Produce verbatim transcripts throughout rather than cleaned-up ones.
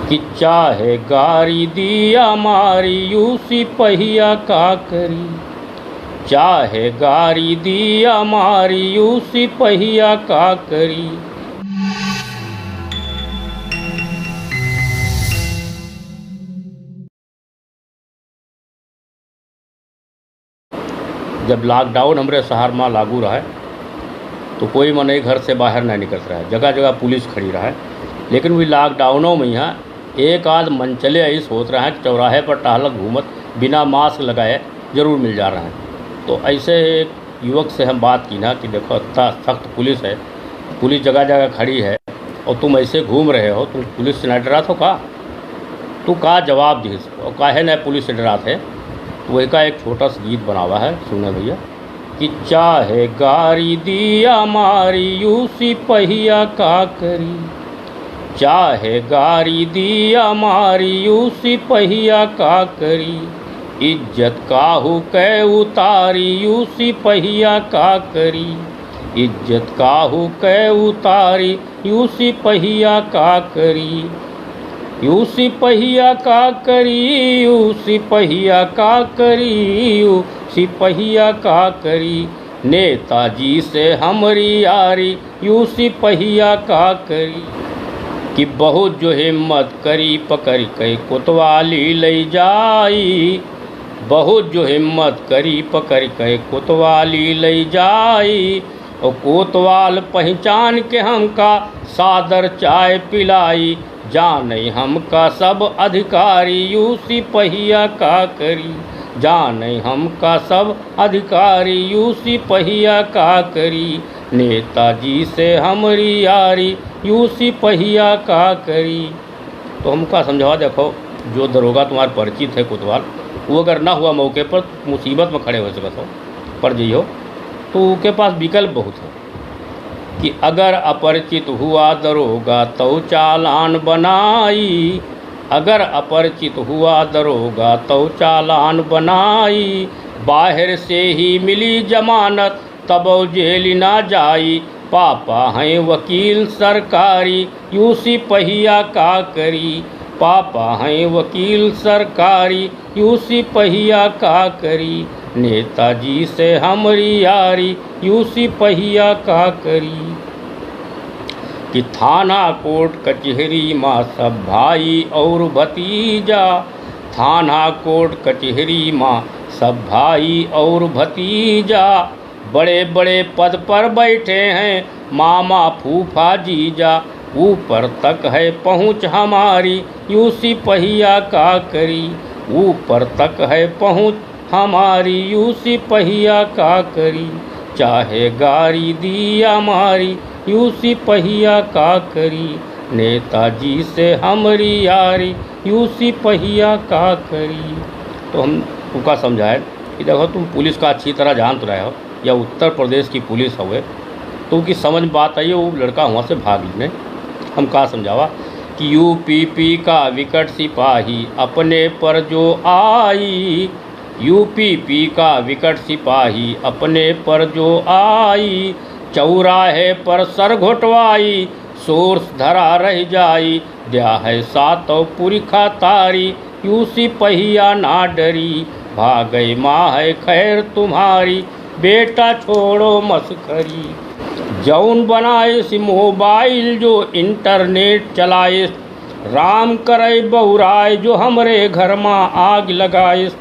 कि चाहे गारी दिया मारी, यू सिपहिया का करी। चाहे गारी दिया मारी, यू सिपहिया का करी। जब lockdown हमरे शहर मा लागू रहे, तो कोई मनई घर से बाहर नहीं निकलत रहे, जगह जगह पुलिस खड़ी रहे। लेकिन वही lockdownों में यहाँ एक आध मनचले ऐस होत रहे कि चौराहे पर टहलत घूमत बिना mask लगाए जरूर मिल जा रहे हैं। तो ऐसे एक युवक से हम बात की ना कि देखो, इतना सख्त पुलिस है, पुलिस जगह जगह खड़ी है और तुम ऐसे घूम रहे हो, तुम पुलिस से ना डरात हो का? तू का जवाब दिहिस और काहे ना पुलिस से डरात है? तो वही का एक छोटा सा गीत बनावा है, सुने भैया। कि चाहे गारी दिया मारी, यू सिपहिया का करी। चाहे गारी दिया मारी, यू सिपहिया का करी। इज्जत काहू कै उतारी, यू सिपहिया का करी। इज्जत काहू कै उतारी, यू सिपहिया का करी। यू सिपहिया का करी, यू सिपहिया का करी, यू सिपहिया का करी। नेताजी से हमरी यारी, यू सिपहिया का करी। कि बहुत जो हिम्मत करी, पकरि कै कोतवाली लइ जाई। बहुत जो हिम्मत करी, पकरि कै कोतवाली लइ जाई। ओ कोतवाल पहिचान के हमका सादर चाय पिलाई। जानै हमका सब अधिकारी, यू सिपहिया का करी। जानै हमका सब अधिकारी, यू सिपहिया का करी। नेताजी से हमरी यारी, यू सिपहिया का करी। तो हमका समझावा, देखो, जो दरोगा तुम्हार परिचित है कोतवाल, वो अगर ना हुआ मौके पर, मुसीबत में खड़े होइ सकत हो, पड़ जइहो, तो उके पास विकल्प बहुत है। कि अगर अपरिचित हुआ दरोगा तौ चालान बनाई, अगर अपरिचित हुआ दरोगा तौ चालान बनाई, बाहर से ही मिली जमानत तबौ जेल ना जाई। पापा हैं वकील सरकारी, यू सिपहिया का करी। पापा हैं वकील सरकारी, यू सिपहिया का करी। नेताजी से हमरी यारी, यू सिपहिया का करी। कि थाना कोर्ट कचहरी मा सब भाई और भतीजा, थाना कोर्ट कचहरी मा सब भाई और भतीजा, बड़े बड़े पद पर बैठे हैं मामा फूफा जीजा। ऊपर तक है पहुँच हमारी, यू सिपहिया का करी। ऊपर तक है पहुँच हमारी, यू सिपहिया का करी। चाहे गारी दिया मारी, यू सिपहिया का करी। नेताजी से हमरी यारी, यू सिपहिया का करी। तो हम उका समझाए कि देखो, तुम पुलिस का अच्छी तरह जानत रहे हो, या उत्तर प्रदेश की पुलिस हवे, तो उनकी समझ में बात आई, वो लड़का वहाँ से भाग लेने। हम का समझावा कि यूपीपी का विकट सिपाही अपने पर जो आई, यूपीपी का विकट सिपाही अपने पर जो आई, चौराहे पर सर घोटवाई, सोर्स धरा रह जाई, द्या है सातौ पुरखा तारी, यू सिपहिया ना डरी, भागै मा है खैर तुम्हारी, बेटा छोड़ो मसखरी। जौन बनाइस मोबाइल जो इंटरनेट चलाइस, राम करै बउराय जो हमरे घर मा आग लगाइस,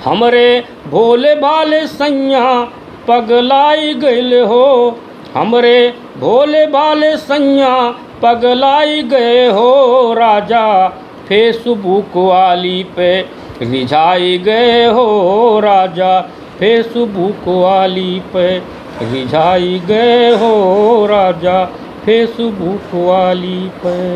हमरे भोले भाले सैया पगलाई गइल हो, हमरे भोले भाले सैया पगलाई गए हो राजा, Facebook वाली पे रिझाई गए हो राजा, Facebook वाली पे रिझाई गए हो राजा, Facebook वाली पे।